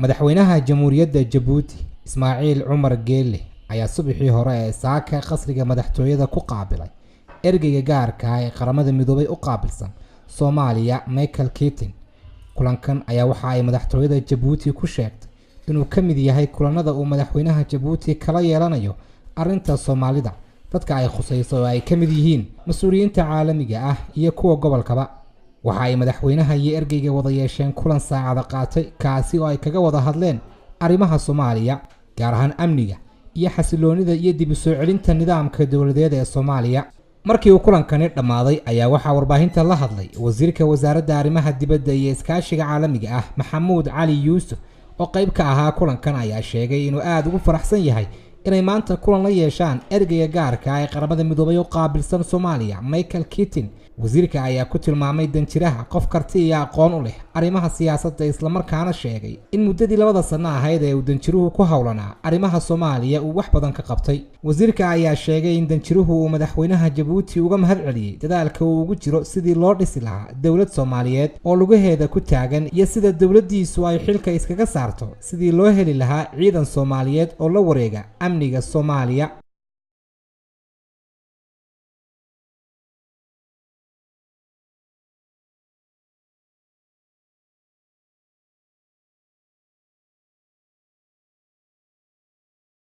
Madaxweynaha Jamhuuriyadda Jabuuti Ismaaciil Cumar Geelle ayaa subaxii hore ee saaka qasriga madaxtooyada ku qaabilay ergeyga gaarka ah ee Qaramada Midoobay u qaabilsan Soomaaliya, Michael Keating. Kulankan ayaa waxa ay madaxtooyada Jabuuti ku sheegtay inuu ka mid yahay kulanada uu madaxweynaha Jabuuti kala yeelanayo arrinta Soomaalida dadka ay khusayso oo ay ka mid yihiin mas-uuliyiinta caalamiga ah iyo kuwa gobolkaba. Waxa ay madaxweynaha iyo ergeyga wada yeesheen kulan saacada qaatay, kaasi oo ay kaga wada hadleen arrimaha Soomaaliya, gaar ahaan amniga iyo xasiloonida iyo dib u soo celinta nidaamka dowladeed ee Soomaaliya. Markii uu kulankani dhammaaday ayaa waxaa warbaahinta la hadlay wasiirka wasaaradda arrimaha dibadda iyo iskaashiga caalamiga ah, Maxamuud Cali Yuusuf, oo qayb ka ahaa kulankan, ayaa sheegay inuu aada ugu faraxsan yahay inay maanta kulan la yeeshaan ergeyga gaarka ah ee Qaramada Midoobay u qaabilsan Soomaaliya, Michael Keating. Wasiirka ayaa ku tilmaamay danjiraha qof karti iyo aqoon u leh arrimaha siyaasadda, islamarkaana sheegay in muddadii 2da sanno ahayd ee uu danjiruhu ku howlanaa arrimaha Soomaaliya uu wax badan ka qabtay. Wasiirka ayaa sheegay in danjiruhu uu madaxweynaha Jabuuti uga mahad celiyey dadaalka uu ugu jiro sidii loo dhisi lahaa dowlad Soomaaliyeed oo lugaheeda ku taagan iyo sida dowladdiisu ay xilka iskaga saarto sidii loo heli lahaa ciidan Soomaaliyeed oo la wareega amniga Soomaaliya.